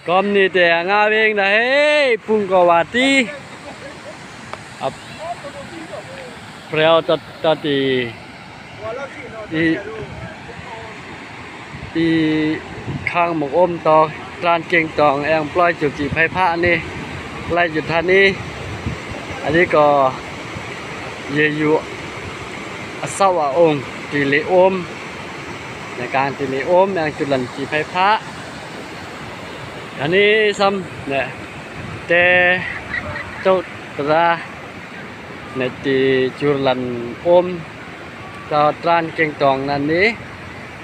Kom ni te nga veng na he pung ko wa ti ap preo ta ta ti ti ti khang mok om to tran keng tong eng ployจุดจีไพ่พระนี่ไล่จุดท่านี้อันนี้ก็เยยูเศร้าองค์ตีเลโอมในการตีเลโอมยังจุดหลันจีไพ่พระอันนี้ซ้ำเนี่ยแต่เจ้าตราในตีจุลันโอมเจ้าตรานเก่งตองนั่นนี้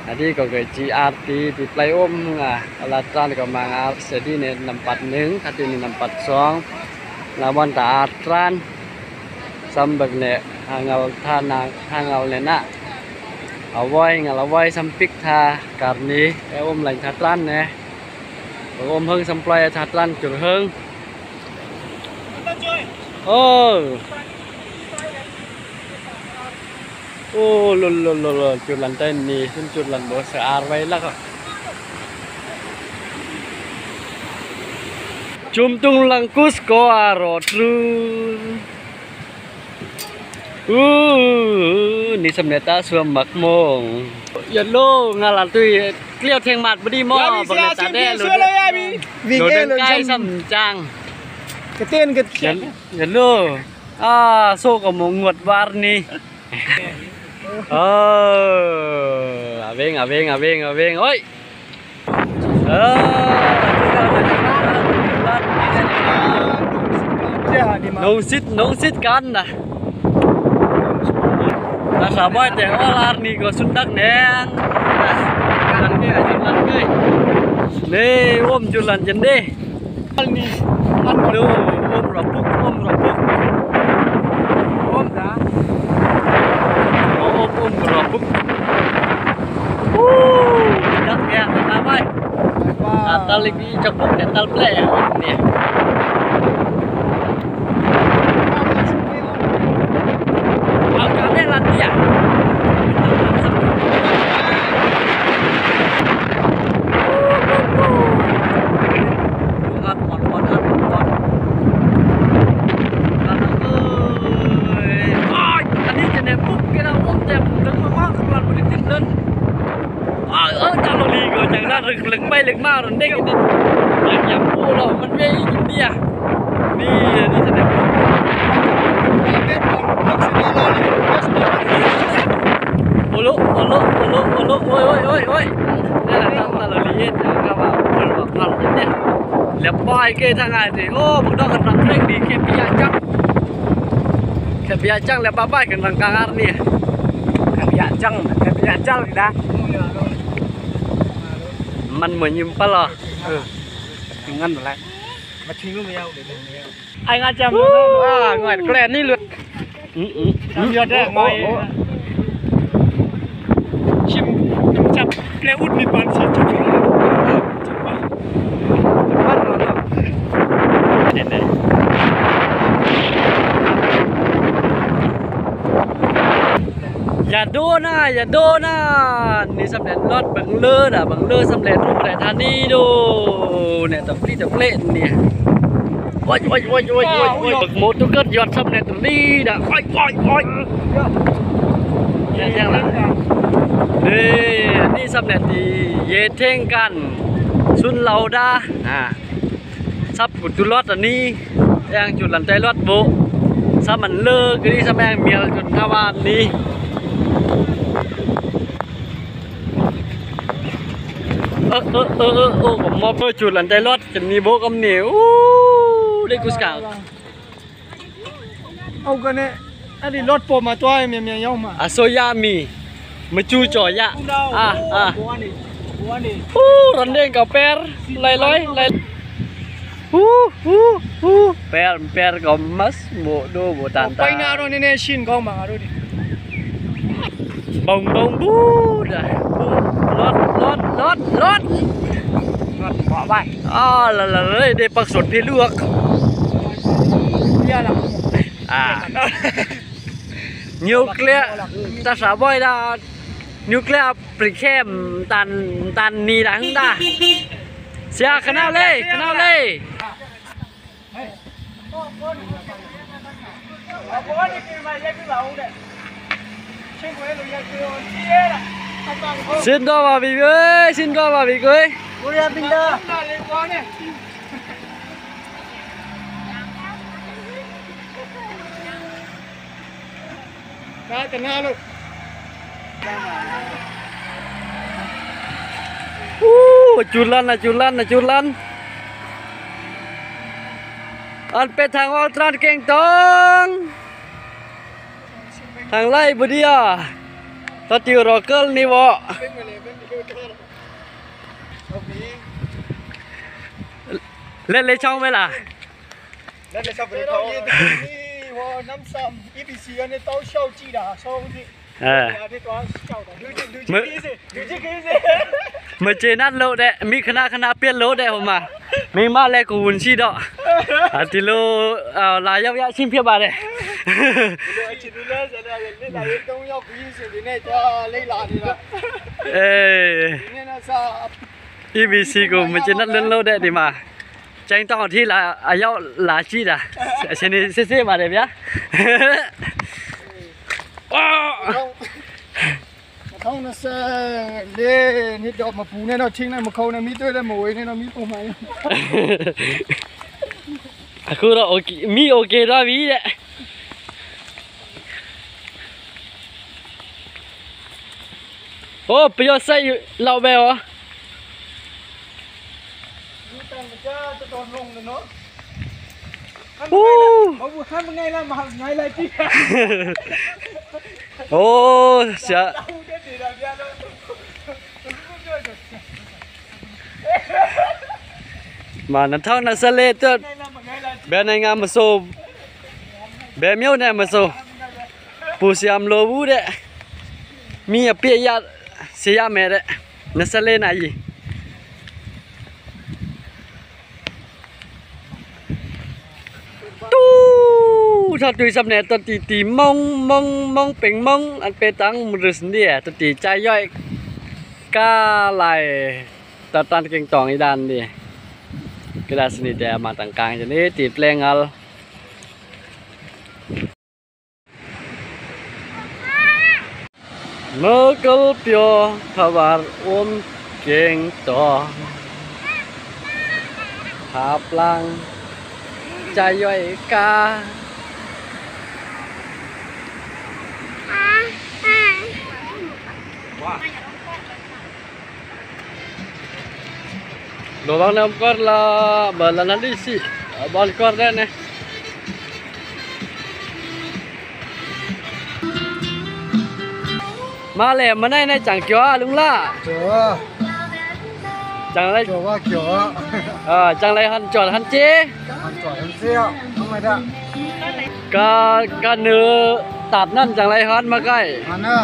อันนี้ก็เกิด GRT ที่ปลายโอมอ่ะเวลาตรานก็มาเสดีเนี่ยนำปัดหนึ่งถ้าตีนี่นำปัดสองแล้ววันตาตรานซ้ำแบบเนี่ยหางเอาท่านางหางเอาเนี่ยนะเอาไว้เงาเอาไว้ซ้ำปิกทาการนี้ไอโอมหลังทาตรานเนี่ยôm hưng xăm play thật lăn chuột hưng ô ô lô lô lô lô chuột lần tên nì xin chuột lần bố sợ ar vay lắc chum tung lăng cus có arot luนี่สำเร็จตาสวมหมักมงอย่าโล่งานหลังตุยเกลียวเทงหมัดบดีมอบางตาแด่หลุดหลุดใกล้สัมจังกระเต้นกระอย่าโล่อ่าโซ่กับหมงวดวารนี่เอออาเวงอาเวงอาเวงอาเวงโอ้ยเออน้องซิดน้องซิดกันนะta sao boy te olar ni go sundak neng lan ke lan ke ne om julan jende ni an do om rapuk om rapuk om da om om rapuk u dak ya ta boy atal lagi cekuk dental play ya niลึกไปลึกมากเราเด็กนี่อย่างปูเรามันไม่อินเดียนี่นี่จะได้โอโลโอโลโอโลโอโลโอ้ยโอ้ยโอ้ยโอ้ยนี่แหละตั้งแต่เราเรียนก็ว่าคนแบบเราเนี่ยแล้วปล่อยเกทางไงสิโอ้บุกดอกกันรังเพลงดีแค่ปียจังแค่ปียจังแล้วป้าป้ากันรังกลางอาร์เนี่ยแค่ปียจังแค่ปียจังนะมันเหมือนยิ้มปะล่ะเอองั้นอะไรมาทิ้งลูกไม่เอาเดี๋ยวไอ้งานจำอ่าหน่อยแกลนนี่หลุดเยอะแยะไม่ชิมจับแกลอุดมีปันชิจับจับปันจับปันเราเนาะอย่าโดนนะอย่าโดนนะนี่สำเร็จรอดบังเลอร์อะบังเลอร์สำเร็จรูปแบบท่านี้ดูเนี่ยตะปลีตะเปล่นเนี่ยโอ้ยโอ้ยโอ้ยโอ้ยโอ้ยโอ้ยหมดทุกคนยอดสำเร็จตรงนี้นะโอ้ยโอ้ยโอ้ยเนี่ยยังล่ะนี่นี่สำเร็จดีเยเท่งกันซุนเหลาดาอ่าซับกุตุลอดอันนี้ยังจุดหลันใจรอดโบซับมันเลิกนี่ซับแมงเมียจุดทวารนี้เออเออเออเออโอ้ผมมอบเพื่อจุดหลันใจรอดจะมีโบกำเหนียวได้กุสกาวเอากันเนี่ยอันนี้รถปมมาตัวเมียเมียย่อมาอาโซยามีมาจูจ่อยะอ่ะอ่ะอู้รันเด้งกับเปร์ลอยลอยลอยอู้อู้อู้เปร์เปร์กับมัสโมดูโบตันตาไปงานเราเนี่ยชินก็มาดูดิบงบงบูดรถรถรถรถรถบ่ไปอ๋อละละเลยได้ปักสดพี่ลวกอ่านิวเคลียร์ตาสาวบอยดานิวเคลียร์ปริเข้มตันตันนีดังดา ဆရာခဏလေးခဏလေးရှင်းတော့ပါပြီကွယ်ရှင်းတော့ပါပြီကွယ် ကိုရီးယားပင်တာလေကွာနေကာတနာလို့ จูลันนะจูลันนะจูลันอันไปทางออลตรานเก่งตองทางไล่บุดีอ่ะตอนติวรอเกิลนี่วะเล่นเลยช่องไหมล่ะ เล่นเลยช่องไปเลยนี่วะน้ำซ้ำ EPC เนี่ยต้องเช่าจีด่าช่องที่เออမကျေနပ်လို့တဲ့မိခဏခဏပြက်လို့တဲ့ဟိုမှာမိမလည်းကိုဝင်ရှိတော့ဒီလိုလာရောက်ရချင်းဖြစ်ပါတယ် အချင်းတွေလည်းဆရာလေးလာရေး၃ယောက်ခီးစီတွေနဲ့ကြာလိလာနေတာ အေး ဒီနေ့နဲ့စာ EBC ကိုမကျေနပ်လို့တဲ့ဒီမှာကျင်းတောင်အထိလာအရောက်လာကြည့်တာအရှင်နေစစ်စစ်ပါတယ်ဗျာအော် 2024နှစ်တော့မပူနဲ့တော့ချင်းလိုက်မခုံနဲ့မိတွေ့လည်းမဝေးနဲ့တော့မိပုံမှန် အခုတော့ okay မိ okay တော့ပြီတဲ့ဟိုပြောဆိုင်လောက်ပဲဟော ဒီတန်ကြတော်လုံးနော် ဟူး မဟုတ်ဘူးဟမ်ငိုင်းလားမငိုင်းလိုက်ကြည့် ဟိုးဆရာ ဟုတ်တယ်နေတာဗျာတော့ မာ2024အတွက်ဘယ်နိုင်ငံမဆိုဘယ်မြို့နယ်မဆိုပူဆီယမ်လိုဘူးတဲ့မိအပြည့်ရစေရမယ်တဲ့24နာရီတူးถ้าตุยสำเนียตตีตีมองมองมองเป็นมองอันไปตั้งมรึสเนี่ยตตีใจย่อยก้าไหลตะตันเก่งตองอีดันดิกระดาษนี่แต่มาต่างกลางจะนี่ตีแปลงเอาเมื่อกลเปียวทวารอมเก่งตองหาปลังใจย่อยการะวังน้ำก้อนละเบลนั้นดิสิบอลก้อนได้เนี่ยมาเลยมาในในจังเกียวลุงล่ะ เจ๋อ จังไร เจ๋อว่าเจ๋อ จังไรหันจอดหันเจ๊ หันจอดหันเสี้ยวทำไมได้กะเนื้อตัดนั่นจังไรหันมาใกล้ หันเนอะ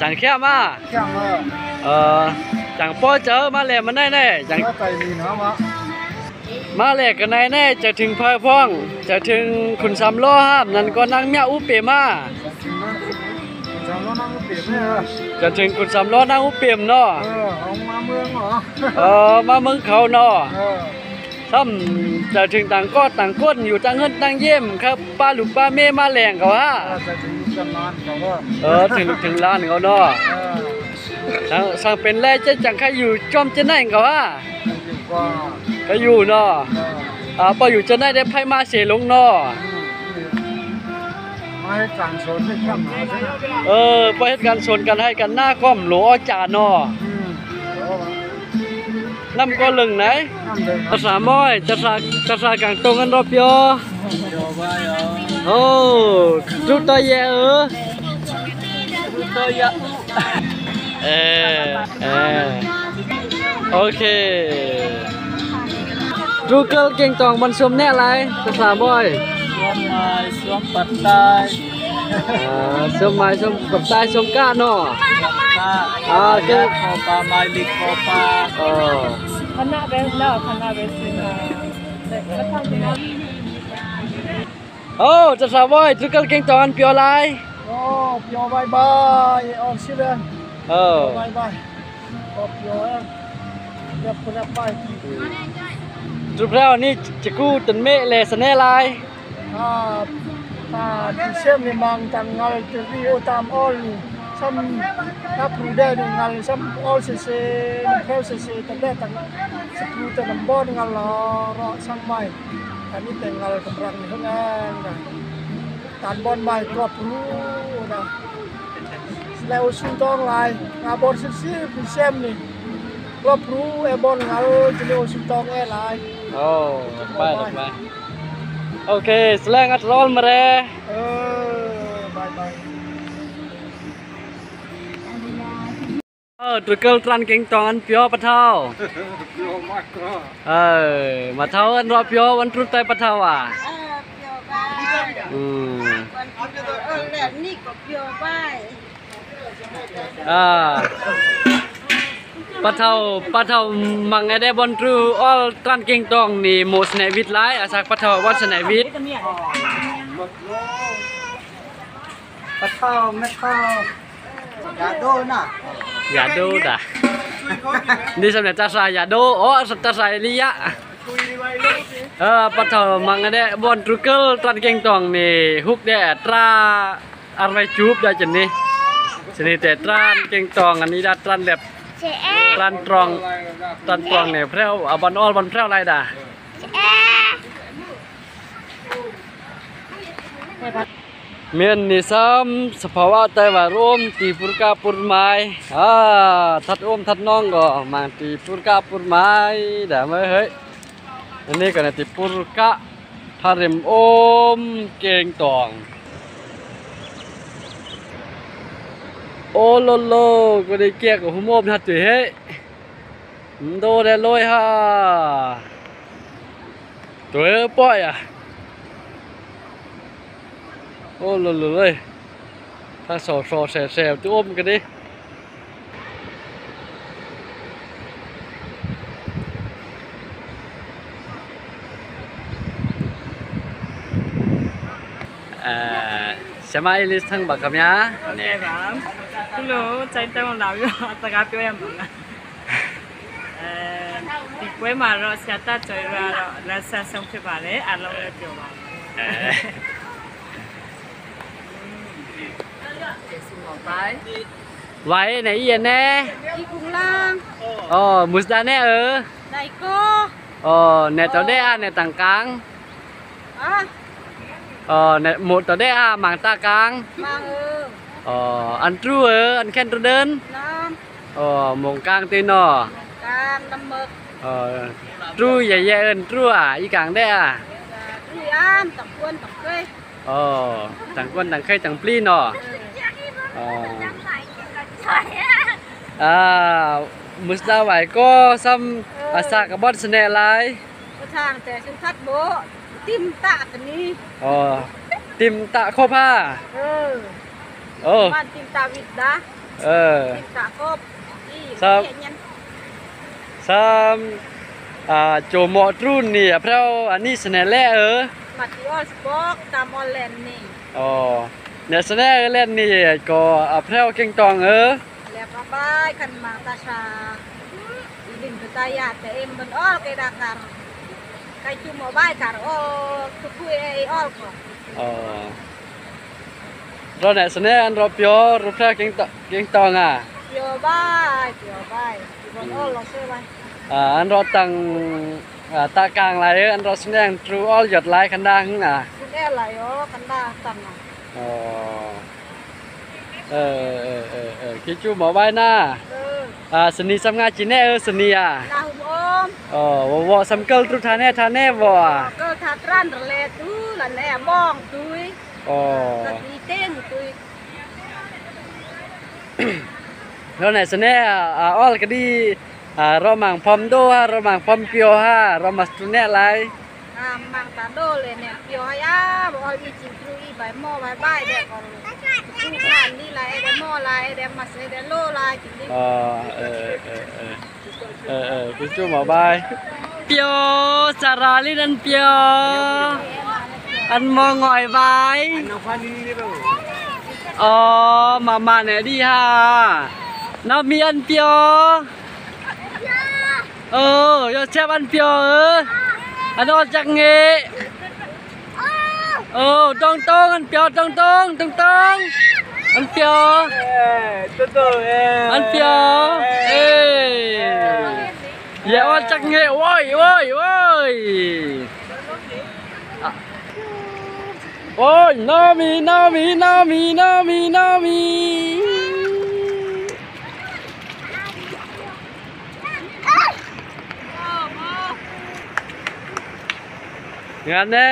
จังแค่มา แค่มา จังป้อเจอมาเลยมาแน่แน่จัง ใจมีเนาะมา มาเลยกันแน่แน่จะถึงพายพ่องจะถึงคุณสามล้อห้ามนั่นก็นั่งเมียอุเปมา สามล้อนั่งอุเปมเนี่ย จะถึงคุณสามล้อนั่งอุเปมเนาะ เอามาเมืองเหรอ มาเมืองเขาเนาะซ้ำจะถึงต่างก้อต่างก้นอยู่ต่างเงินต่างเยี่ยมครับป้าลูกป้าเม่มาแหลงเขาฮะ จะถึงจำนานเขาว่า ถึงลูกถึงล้านเขาเนาะสั่งเป็นแร่เจ๊จังใครอยู่จอมเจ๊ไหนเขาฮะก็อยู่เนาะพออยู่เจ๊ไหนได้ไพ่มาเสียลงเนาะ มาให้การชนให้ข้ามหาใช่ไหม ไปให้การชนกันให้กันหน้าก้อมหลวจ่าเนาะน้ำก็ลึงไหนภาษาม้อยภาษาภาษากลางตรงกันรอบยอโอ้รูปตัวเยอรูปตัวเยโอเครูเกิลเก่งตองมันชมแน่ไรภาษาม้อย สวมไม้สวมปัดใต้ สวมไม้สวมปัดใต้สวมก้าเนาะคือ คอปลาไม้ลิคอปลา คณะเบสแล้วคณะเบส โอ้จะสาวบอยทุกคนเก่งตอนเปียวลาย โอ้เปียวบายบายออกชิเบนบายบายเปียวเอง จุดแล้วนี่จะกู้ตันเมะเลสเนลาย เชื่อมในมังตังงาลจะรีโอตามออลซ้ำนับรู้ได้ในงานซ้ำออลเซเซเพลเซเซแต่ได้ตังสกรูแต่ลำบอนงานรอรอช่างไม่อันนี้แต่งานกำลังในห้องงานนะการบอลใหม่กรอบรู้นะแล้วสุดต้องลายงาบอลซิซิเซมนี่กรอบรู้ไอ้บอลงาจะเลี้ยวสุดต้องไอ้ลาย โอ้ไปไปโอเคแสลงอัดร้อนมาเลย บายบายเออตัวเกิลตรันเก่งตองอันเปียวปะเท่า เปียวมากก็ เออมาเท่าอันรอเปียววันตรุษไตปะเท่าอ่ะ เออเปียวบ้ายวันเออแหละนี่ก็เปียวบ้ายปะเท่าปะเท่ามังไอได้บอลตรูออลตรันเก่งตองนี่โมสเนวิทไลอาศักปะเท่าวัดสเนวิท ปะเท่าไม่เท่าอย่าโดนน่ะ อย่าโดด่ะนี่สำเร็จตาสายอย่าโดอ๋อตาสายลิยะเออปะเท่ามังไอได้บอลตรูเกิลตรันเก่งตองนี่ฮุกได้ตราอะไรจูบได้จังนี่ชนิดแต่ตรานเก่งตองอันนี้ได้ตรันแบบตรันตรองตรันตรองเนี่ยแพร่วบอลออลบอลแพร่วอะไรด่ะเมียนนี่ซ้ำสภาวะแต่ว่าร่มตีปุรกาปุรไม้ทัดอ้มทัดน้องก็มาตีปุรกาปุรไม้แต่ไม่เฮ้ยอันนี้ก็เนี่ยตีปุรกะทาริมอมเก่งตองโอ้โลโลก็ได้เกี่ยกับหุ่มอมทัดตัวเฮ้ยโดได้ลอยฮะตัวป้อยอ่ะโอ้โลโลเลยถ้าสอสอแสบแสบตัวอมกันดิสมัยลิสทั้งบักคำยา เนี่ยครับคุณรู้ใจเต้นเราอยู่ตะกาเปียวยังมึงဒီပွဲမှာတော့ဆရာတတ်ကြွယ်ရတော့လက်ဆက်ဆုံးဖြစ်ပါလေအလုံးလည်းပြောပါ ไว้ไหนเอียนแน่ อีกุงล่าง อ๋อมุสดาแน่เออ ไดโก้ อ๋อเนตอได้อ่ะเนต่างกลาง อ่ะ อ๋อเนหมดตอได้อ่ะมังตากลาง มังเออ อ๋ออันตรูเอออันแค่นตรูเดิน น้ำ อ๋อมงกลางตีนอก ลางน้ำหมึก อ๋อตรูใหญ่ๆเอินตรูอ่ะอีกลางได้อ่ะ ตรูอ้ามตักกวนตักเคย อ๋อต่างกวนต่างเคยต่างปลีนออ๋อมุสดาไหวก็ซ้ำอาสากับบอสเนไล ก็ทางแต่ฉันทัดโบติมตะกันนี้ อ๋อติมตะโคผ้า เออ โอ้ บ้านติมตาวิดนะ เออ ติมตะโคบอี ซ้ำโจมอตรุ่นนี่เพราะอันนี้เสนแล่เออ มาที่ออสบอกตามออลแลนนี่ อ๋อเนี่ยเสนแล่นนี่ก็เพราะเก่งตองเออ แล้วก็บายขันมังตาชาลินตายาแต่เอ็มบนอ้อลไกดาคารไกจูมอบายคารอ้อทุกคุยไออ้อลก็ อ๋อเราเนี่ยเสนอันเราเปียวเราเพราะเก่งตเก่งตองอ่ะ เปียวบายเปียวบายบนอ้อลเราเชื่อไว้ อันเราตั้งตากลางไรอันเราแสดงทรูออลหยดลายคันดังน่ะ คุณแอไหลอ๋อคันดาตั้งน่ะ อ๋อเออเออเออเออคิดจูหมอใบหน้าสนีสำงานจีเน่เออสนีอ่ะ ลาหุมอม อ๋อวอสัมเกิลตรุทาเน่ทาเน่วอ เกิลทาตรันเลตู้ละแน่มองตุย อ๋อ ตีเต้งตุย แล้วไหนสเน่ออลก็ดีเรามังพอมโดฮะเรามังพอมเปียวฮะเรามาสตุเน่ไล มังตาโดเลยเนี่ยเปียวฮะยาบอกเอาอีจิงตรุอีใบหม้อใบใบเด็กของตู้ข้านนี่ไรเดหม้อไรเดมาเซเดโลไรจริง อ๋อเออเออเออเออเออคุณจูหมอบายเปียวสาราลินันเปียวอันมองหอยบายอ๋อมามาเนี่ยดีฮะน้ามีอันเปียว เออยอดเชฟอันเปียวเอออันนอจักเงเออตรงตรงอันเปียวตรงตรงตรงตรงอันเปียวอันเปียวเอ้ยอย่าอจักเงโอ้ยโอ้ยโอ้ยโอ้ยนามีนามีนามีนามีนามีงานแน่